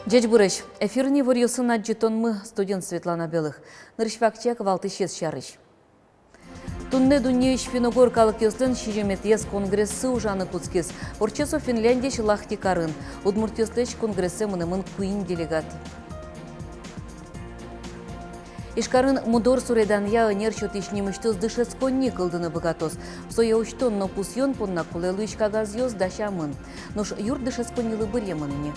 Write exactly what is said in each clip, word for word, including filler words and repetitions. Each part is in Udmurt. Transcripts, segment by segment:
Ӟечбуресь! Эфирын иворъёсын адӟытонмы, студиын Светлана Белых. Нырысь вакчияк валтӥсез сярысь. Туннэ дуннеысь финн-угор калыкъёслэн сизьыметӥез конгрессы ужаны кутскиз. Ортче со Финляндиысь Лахти карын. Удмуртъёслэсь конгрессэ мынэмын куинь делегат. Ижкарын мудор суреданъя ӧнер сётӥсь нимысьтыз дышетсконни кылдыны быгатоз. Сое усьтон но пусъён понна кулэ луись кагазъёс дасямын. Нош юрт дышетсконнилы быръемын ини.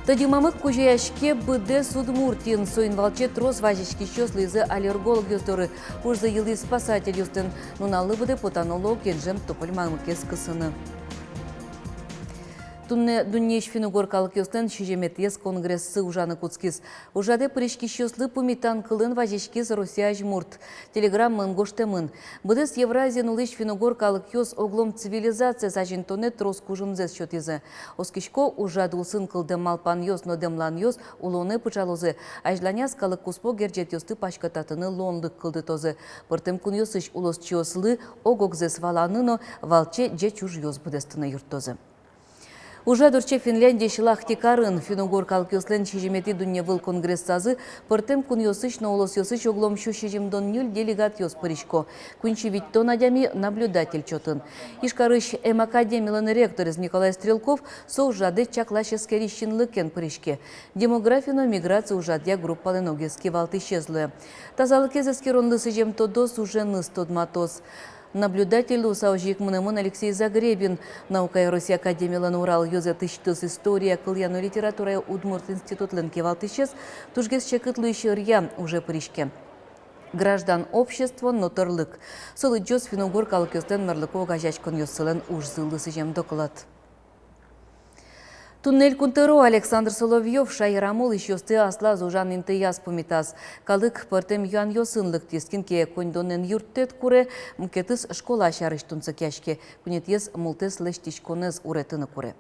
Тӧдьы мамык кузёяське быдэс Удмуртиын. Соин валче трос вазиськисьёс луизы аллергологъёс доры. Ужзы йылӥз спасательёслэн. Нуналлы быдэ потано луо генжем тополь мамыкез кысыны. Туннэ дуннеысь финн-угор калыкъёслэн сизьыметӥез конгрессы ужаны кутскиз. Ужрадэ пыриськисьёслы пумитан кылын вазиськиз Россия азьмурт. Телеграммаын гожтэмын: быдэс Евразиын улӥсь финн-угор калыкъёс оглом цивилизациез азинтонэ трос кужымзэс сётӥзы. Оскисько, ужрад улсын кылдэм малпанъёс но дэмланъёс улонэ пыӵалозы, азьланяз калык куспо герӟетъёсты паськытатыны луонлык кылдытозы, пӧртэм кунъёсысь улосчиослы ог-огзэс валаны но валче ӟеч ужъёс быдэстыны юрттозы. Ужрад ортче Финляндиысь Лахти карын. Финн-угор калыкъёслэн сизьыметӥ дунневыл конгрессазы пӧртэм кунъёсысь но улосъёсысь оглом сю сизьымдон ньыль делегатъёс пырисько. Куинь сю витьтон адями наблюдатель чотын. Ижкарысь эм академилэн ректорез Николай Стрелков со ужрадэ чаклась-эскерись синлыкен пыриське. Демографи но миграци ужрадъя группалэн огез кивалтӥсез луэ. Тазалыкез эскеронлы сӥзем тодос уженыз тодматоз. Наблюдатель луыса озьы ик мынэмын Алексей Загребин, наукая Россия академилэн Урал ёзэтысьтыз история, кылъя но литературая удмурт институтлэн кивалтӥсез, тужгес секыт луись ӧръя уже пыриське. Граждан общество но тӧрлык. Со лыдӟоз финн-угор калыкъёслэн мерлыко огазеяськонъёссылэн ужзылы сӥзем доклад. Туннэ Элькун тӧро Александр Соловьёв шаерамы улӥсьёсты аслаз ужан интыяз пумитаз. Калык пӧртэм юанъёсын лыктӥз: кин ке коньдонэн юрттэт куре, мукетыз школа сярысь тунсыкъяське, куинетӥез мултэс лэсьтӥськонэз уретыны куре.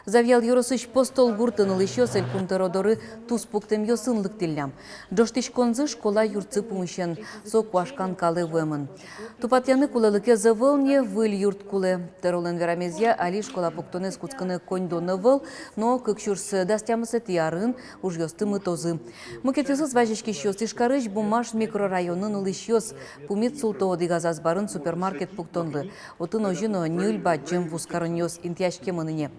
Завьял ёросысь Постол гуртын улӥсьёс Элькун тӧро доры туспуктэмъёсын лыктӥллям. Ӝожтӥськонзы школа юртсы пумысен, со куашкан калэ вуэмын. Тупатъяны кулэлыкез ӧвӧл ни, выль юрт кулэ. Тӧролэн верамезъя, али школа пуктонэз кутскыны коньдон ӧвӧл, но кык сюрс дас тямысэтӥ арын ужъёсты мытозы. Мукетъёсыз вазиськисьёс Ижкарысь Буммаш микрорайонын улӥсьёс. Пумит султо одӥгаз азбарын супермаркет пуктонлы. Отын озьы но ньыль бадӟым вузкаронъёс интыяськемын ини.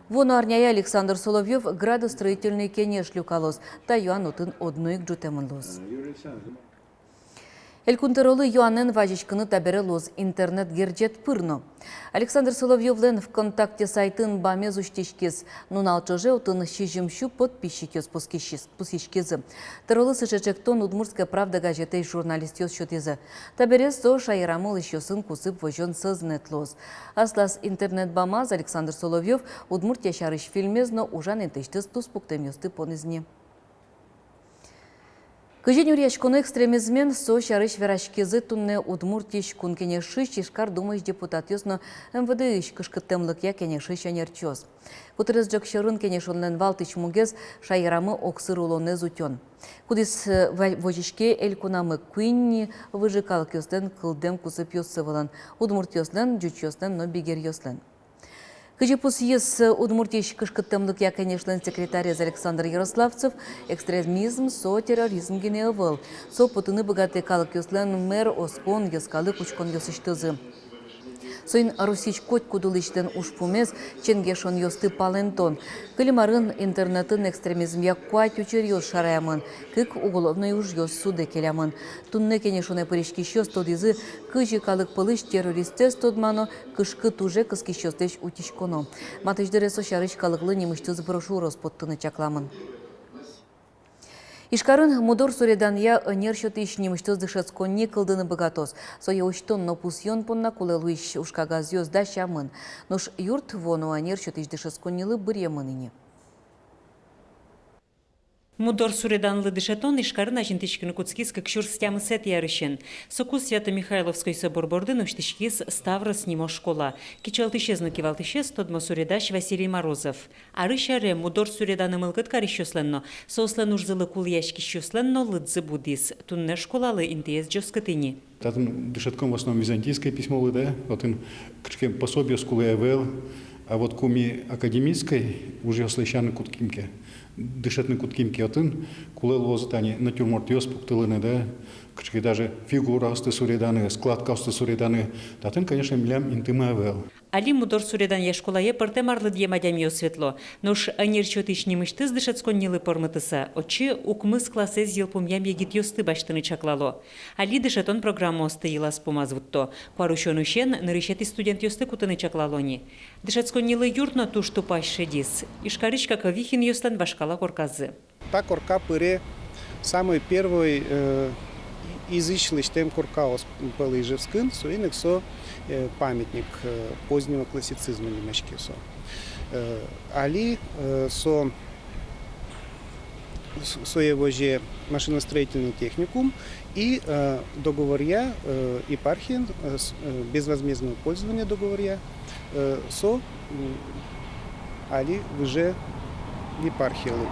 Вуоно арняе Александр Соловьёв градостроительный кенеш люкалоз. Та юан отын одно ик ӝутэмын луоз. Элькун тӧролы юанэн вазиськыны табере луоз интернет герӟет пыр но. Александр Соловьёвлэн ВКонтакте сайтын бамез усьтӥськиз. Нунал ӵоже отын сизьым сю подписчикъёс пусйиськиз-, пусйиськизы. Тӧролы сыӵе ӵектон «Удмуртская правда» газетэсь журналистъёс сётӥзы. Табере со шаерамы улӥсьёсын кусып возён сӧзнэт луоз. Аслаз интернет бамаз Александр Соловьёв Удмуртия сярысь фильмез но ужан интыысьтыз туспуктэмъёсты понӥз ни. Кызьы нюръяськоно экстремизмен, со сярысь вераськизы туннэ Удмуртиысь Кун Кенешысь, Ижкар думаысь депутатъёс но МВД-ысь кышкыттэмлыкъя кенешысь ӧнерчиос. Котырес ӝӧк сьӧрын кенешонлэн валтӥсь мугез — шаерамы огсыр улонэз утён. Кудӥз, э, ва-, возиське элькунамы куинь выжы калыкъёслэн кылдэм кусыпъёссы вылын: удмуртъёслэн, ӟучъёслэн но бигеръёслэн. Кызьы пусйиз Удмуртиысь кышкыттэмлыкъя кенешлэн секретарез Александр Ярославцев, экстремизм — со терроризм гинэ ӧвӧл. Со потыны быгатэ калыкъёслэн мер оскон, йӧскалык учконъёсысьтызы. Соин Россиысь котькуд улӥсьлэн ужпумез — ченгешонъёсты палэнтон. Кылем арын интернетын экстремизмъя куать учыръёс шараямын, кык уголовной ужъёс судэ келямын. Туннэ кенешонэ пыриськисьёс тодӥзы, кызьы калык пӧлысь террористэз тодмано, кышкыт уже кыскисьёслэсь утиськоно. Матысь дыре со сярысь калыклы нимысьтыз брошюраос поттыны чакламын. Ижкарын мудор суреданъя ӧнер сётӥсь нимысьтыз дышетсконни кылдыны быгатоз. Сое усьтон но пусъён понна кулэ луись ужкагазъёс дасямын. Нош юрт вуоно ӧнер сётӥсь дышетсконнилы быръемын ини. Мудор суреданлы дышетон Ижкарын азинтӥськыны кутскиз кык сюрс тямысэтӥ арысен. Соку Свято-Михайловской собор бордын усьтӥськиз «Ставрос» нимо школа. Кичӧлтӥсез но кивалтӥсез — тодмо суредась Василий Морозов. Арысь аре мудор суреданы мылкыд карисьёслэн но, соослэн ужзылы кулэяськисьёслэн но лыдзы будӥз. Туннэ школалы интыез ӟоскыт ини. Татын дышетском в основном византийское письмолы, да, отын кыӵе ке пособиос кулэ ӧвӧл, А вот ку ми академической ужъёслы сяны кутским ке, дышетыны кутским ке, отын кулэ луозы тани натюрмортъёс пуктылыны, да, кыӵе ке даже фигураосты суреданы, складкаосты суреданы. Татын, конечно, милям интымы ӧвӧл. Али Мудор суреданъя школае пӧртэм арлыдъем адямиос ветло. Нош ӧнер сётӥсь нимысьтыз дышетсконнилы пӧрмытыса, отчы укмыс классэз йылпумъям егитъёсты басьтыны чаклало. Али дышетон программаосты йылаз-пумаз вутто. Куарусёнысен нырысетӥ студентъёсты кутыны чаклало ни. Дышетсконнилы юрт но туж тупась шедиз. Ижкарысь Коковихинъёслэн вашкала корказы. Та корка пыре самой первой, э, и-, изысь лэсьтэм коркаос пӧлы Ижевскын, соин ик со, э, памятник, э, позднего классицизма нимаське со. Э, али, э, со, с-, сое возе машиностроительный техникум и, э, договоръя, э, епархиен, э, с-, э, безвозмездного пользования договоръя, э, со, м, али выже епархиялы.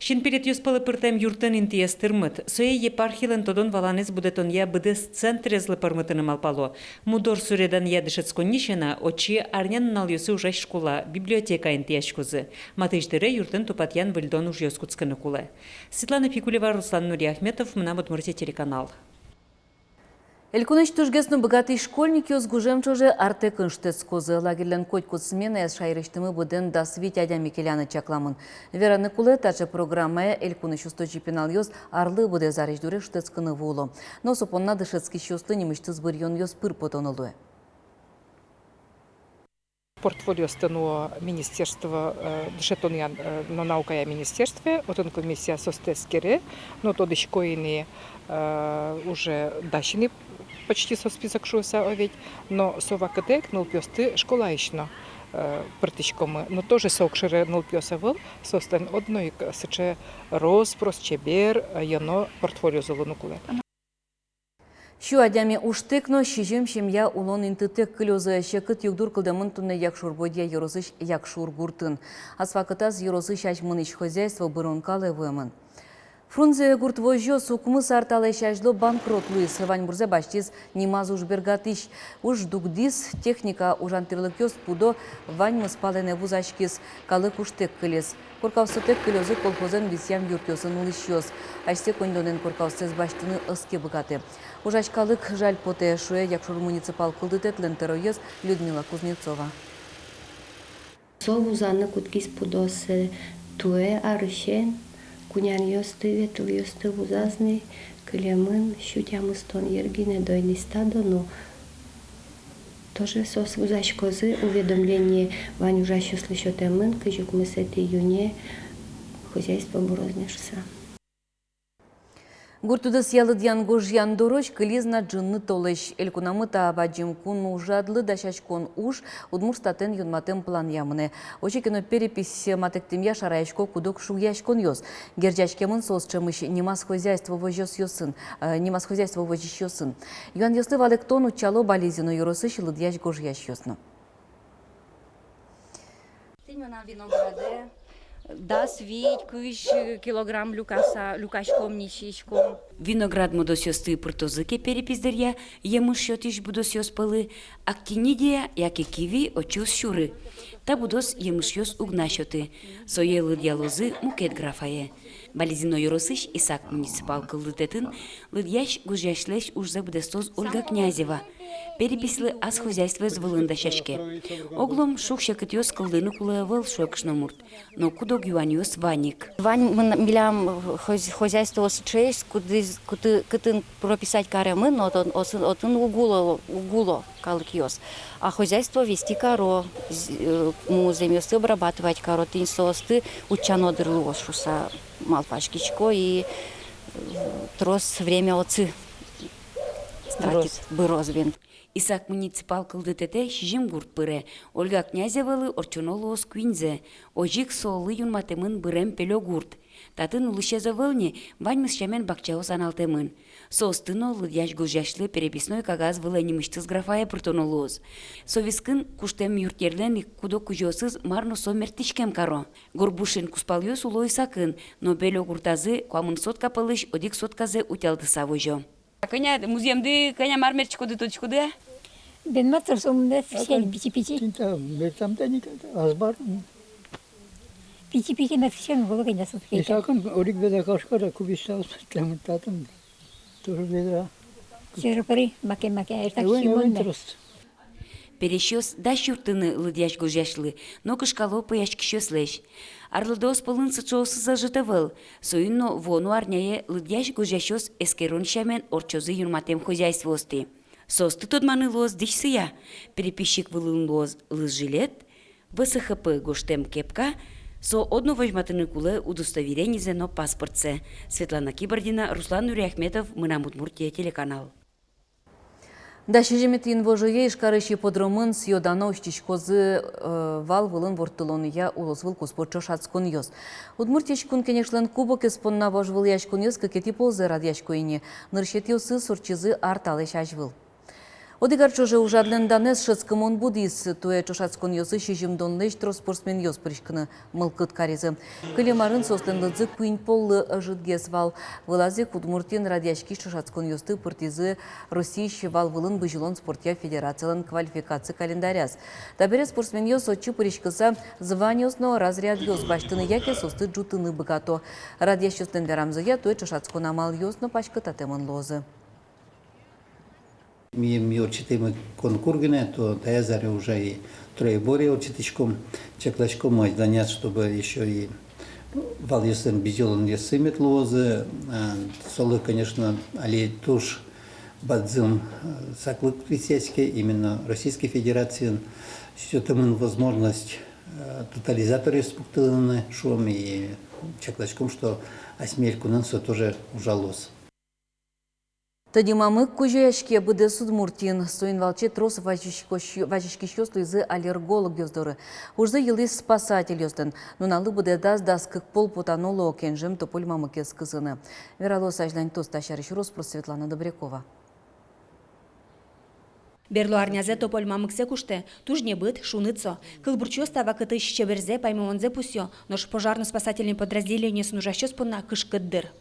Синпелетъёс пӧлы пыртэм юртын интыез тырмыт. Сое епархилэн тодон-валанэз будэтонъя быдэс центрезлы пӧрмытыны малпало. Мудор суреданъя дышетсконни сяна, отчы арнянуналъёсы ужась школа, библиотека интыяськозы. Матысь дыре юртын тупатъян-выльдон ужъёс кутскыны кулэ. Светлана Пикулева, Руслан Нуриахметов, «Мынам Удмуртие» телеканал. Элькунысь тужгес но быгатӥсь школьникъёс гужем ӵоже «Артекын» шутэтскозы. Лагерьлэн котькуд сменаез шаерысьтымы быдэн дас вить адями келяны чакламын. Вераны кулэ, таӵе программая элькунысь усточи пиналъёс арлы быдэс зарезь дуре шутэтскыны вуо. Но со понна дышетскисьёслы нимысьтыз быръёнъёс пыр потоно луэ. Портфолиосты нуо министерство, э, дышетонъя, э, но наукая министерстве, отын комиссия соосты эскере, но тодӥсько ини, э, уже дась ини почти со список шуыса, о ведь, но со вакытэ ик нылпиосты школаысь но, э, пыртӥськомы, но тоже со огшоры нылпиос ӧвӧл, соослэн одно ик сыӵе рос-прос чебер, э, йӧно портфолиозы луыны кулэ. Сю адями ужтэк но сизьым семья улон интытэк кылёзы. Секыт югдур кылдэмын туннэ Якшур-Бӧдья ёросысь Якшур гуртын. Ас вакытаз ёросысь азьмынӥсь хозяйство бырон калэ вуэмын. Фрунзе гурт возёс укмыс ар талэсь азьло банкрот луиз. Ваньбурзэ басьтӥз нимаз уж бергатӥсь. Уж дугдӥз, техника, ужан тирлыкъёс пудо, ваньмыз палэнэ вузаськиз. Калык ужтэк кылиз. Коркаостэк кылёзы колхозэн висъям юртъёсын улӥсьёс. Асьсэ коньдонэн коркаоссэс басьтыны ӧз ке быгатэ. Ужась калык жаль потэ, шуэ Якшур муниципал кылдытэтлэн тӧроез Людмила Кузнецова. Со вузаны кутскиз пудоссэ туэ арысен, кунянъёсты, ветылъёсты вузаз ни, кылемын сю тямыстон йыр гинэ дойдӥз та дону. Тоже соос вузаськозы, уведомление вань ужасьёслы сётэмын, кызь укмысэтӥ июне хозяйство быроз ни шуыса. Гурт удысъя лыдъян-гожъян дорозь кылиз на ӝыны толэзь. Элькунамы та бадӟым кун ужрадлы дасяськон уж Удмуртстатэн юнматэм планъя мынэ. Озьы ке но, перепись матэктэмъя шараясько куд-ог шугъяськонъёс. Герӟаськемын соос ӵемысь нимаз хозяйство возисьёсын, э, нимаз хозяйство возисьёсын. Юанъёслы валэктон утчало Балезино ёросысь лыдъясь-гожъясьёс но. Тӥни мынам виноградэ дас вить, кызь килограмм люкаса, люкаськом ни, сиськом. Виноград модосъёсты пыртозы ке перепись дыръя, емыш сётӥсь будосъёс пӧлы актинидия яке киви отчы уз сюры. Та будос емышъёс уг на сёты. Сое лыдъялозы мукет графае. Балезино ёросысь Исак муниципал кылдытэтын лыдъясь-гожъясьлэсь ужзэ быдэстоз Ольга Князева. Переписьлы ас хозяйствоез вылын дасяське. Оглом шуг-секытъёс кылдыны кулэ ӧвӧл, шуэ кышномурт. Но куд-ог юанъёс вань ик. Вань мын-, милям хоз-, хозяйствоос ӵеесь, кудӥз, куты-, кытын прописать каремын, но отын, отын, отын уг уло, уг уло калыкъёс. А хозяйство вести каро, з-, э, ну, земъёсты обрабатывать каро, тӥни соосты утчано дыр луоз шуыса малпаськисько и, э, трос время отчы тратить, быроз, бен. Исак муниципал кылдытэтэ сизьым гурт пыре. Ольга Князевалы ортчоно луоз куиньзэ. Озьы ик солы юнматэмын бырем Пелё гурт. Татын улӥсез ӧвӧл ни, ваньмыз сямен бакчаос аналтэмын. Соосты но лыдъясь-гожъясьлы переписной кагаз вылэ нимысьтыз графае пыртоно луоз. Со вискын куштэм юртъерлэн ик куд-ог кузёосыз мар но со мерттӥськем каро. Горбушин кузпалъёс уло Исакын, но Пелё гуртазы куамын сотка пӧлысь одӥг сотказэ утялтыса возё. Кӧня музъемды, кӧня мар мертчиськоды, тодӥськоды-а? Бен матыр сомында сен пичи-пичи. Тинта бертам да никак азбар. Пичи-пичи мед сен голо генде сутки. Исакын орик беда кашкара кубиста тем татым. Тоже беда. Серпри маке-маке эртак симон. Пересьёс дась юрттыны лыдъясь-гожъясьлы, но кышкало пӧяськисьёслэсь. Арлыдоос пӧлын сыӵеосыз ӧжыт ӧвӧл. Соин но вуоно арняе лыдъясь-гожъясьёс эскерон сямен ортчозы юнматэм хозяйствоосты. Соосты тодманы луоз дӥсьсыя. Переписчик вылын луоз лыз жилет, В С Х П гожтэм кепка, со одно возьматыны кулэ удостоверенизэ но паспортсэ. Светлана Кибардина, Руслан Нуриахметов, «Мынам Удмуртие» телеканал. Дас сизьыметӥ инвожое Ижкарысь ипподромын сӥё-дано усьтӥськозы, э, вал вылын ворттылонъя улосвыл куспо ӵошатсконъёс. Удмуртиысь Кун Кенешлэн кубокез понна вожвылъяськонъёс кыкетӥ ползэ радъясько ини. Нырысетӥосыз ортчизы ар талэсь азьвыл. Одӥг ар ӵоже ужадлэн данэз шӧдскымон будӥз. Туэ ӵошатсконъёсы сизьымдонлэсь трос спортсменъёс пыриськыны мылкыд каризы. Кылем арын соослэн лыдзы куинь поллы ӧжытгес вал. Вылаз ик Удмуртиын радъяськись ӵошатсконъёсты пыртӥзы Россиысь вал вылын бызьылон спортъя федерациялэн квалификаци календаряз. Табере спортсменъёс отчы пыриськыса званиос но разрядъёс басьтыны яке соосты ӝутыны быгато. Радъясьёслэн верамзыя, туэ ӵошатскон амалъёс но паськытатэмын луозы. Ми, ми ортчытӥмы конкурс гинэ, то таяз аре уже и троеборье ортчытӥськом, чакласьком азьланяз, чтобы ещё и валъёслэн бызьылонъёссы мед луозы, а, солы, конечно, али туж бадӟым, э, саклык висъяське, именно Российской Федерациын сётэмын возможность, э, тотализаторъёс пуктылыны, шуом, и чакласьком, что асьме элькунын со тоже ужалоз. Тӧдьы мамык кузёяське быдэс Удмуртиын. Соин валче трос вазиськись-, вазиськисьёс луизы аллергологъёс доры. Ужзы йылӥз спасательёслэн. Нуналлы быдэ дас, дас кык пол потано луо кенжем тополь мамыкез кысыны. Вералоз азьланьтоз та сярысь рос-прос Светлана Добрякова. Берло арнязэ тополь мамыксэ куштэ, туж небыт, шуныт со. Кылбурчиос та вакытысь чеберзэ, паймымонзэ пусъё, нош пожарно-спасательной подразделениосын ужасьёс понна кышкыт дыр.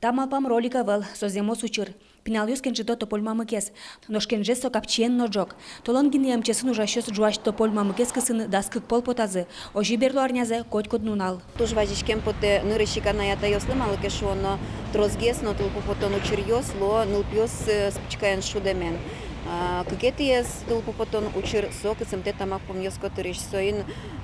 Та малпам ролик ӧвӧл, со зэмос учыр. Пиналъёс кенжыто тополь мамыкез. Нош кенжез со капчиен но ӝог. Толон гинэ МЧС-ын ужасьёс ӝуась тополь мамыкез кысыны дас кык пол потазы. Озьы берло арнязэ котькуд нунал. Туж вазиськем потэ нырысь ик анай-атайёслы, малы ке шуоно тросгес но тылпу потон учыръёс луо нылпиос, э, спичкаен шудэмен. А, кыкетӥез тылпу потон учыр со кысымтэ тамак пумъёс котырысь. Соин,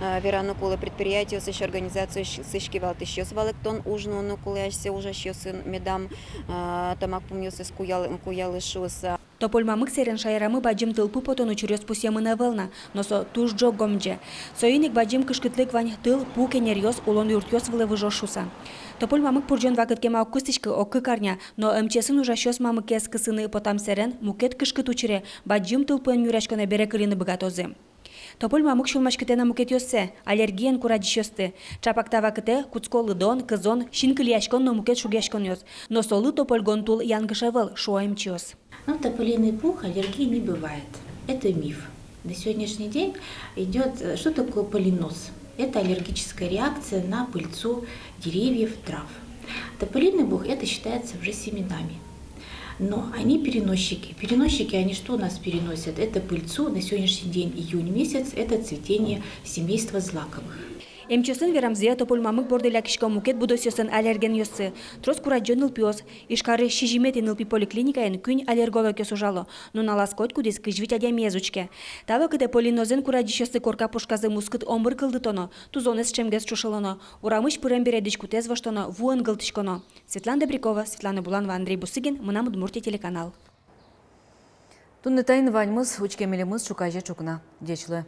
а, вераны кулэ предприятиосысь, организациосысь кивалтӥсьёс валэктон уж нуыны кулэ асьсэ ужасьёсын, медам, а, тамак пумъёсыз куял-, куялы шуыса. Тополь мамык сэрен шаерамы бадӟым тылпу потон учыръёс пусъемын ӧвӧл на, но со туж ӝог гомӟе. Соин ик бадӟым кышкытлык вань тыл, пу кенеръёс, улон юртъёс вылэ выжоз шуыса. Тополь мамык пурӟон вакыт кема уг кыстӥськы, ог кык арня, но МЧС-ын ужасьёс мамыкез кысыны потам сэрен мукет кышкыт учыре, бадӟым тылпуэн нюръяськонэ бере кылины быгатозы. Тополь мамык сюлмаськытэ на мукетъёссэ, аллергиен курадӟисьёсты. Чапак та вакытэ кутско лыдон, кызон, синкылияськон но мукет шугъяськонъёс. Но солы тополь гонтул янгыш ӧвӧл, шуо эмчиос. Ну, тополиный пух аллергии не бывает. Это миф. На сегодняшний день идёт, э, что такое поллиноз? Это аллергическая реакция на пыльцу деревьев, трав. Тополиный пух, это считается уже семенами. Но они переносчики. Переносчики, они что у нас переносят? Это пыльцу, на сегодняшний день июнь месяц, это цветение семейства злаковых. Эмчиослэн верамзыя, тополь мамык борды лякисько мукет будосъёслэн аллергенъёссы. Трос курадӟо нылпиос. Ижкарысь сизьыметӥ нылпи поликлиникаын куинь аллергологъёс ужало. Нуналаз котькудӥз кызь вить адямиез учке. Та вакытэ поллинозэн курадӟисьёслы корка пушказы мускыт омыр кылдытоно, тузонэз ӵемгес ӵушылоно, урамысь пырем бере дӥськутэз воштоно, вуэн гылтӥськоно. Светлана Добрякова, Светлана Буланова, Андрей Бусыгин, «Мынам Удмуртие» телеканал. Туннэ таин ваньмыз, учке милемыз ӵуказе ӵукна. Ӟеч луэ.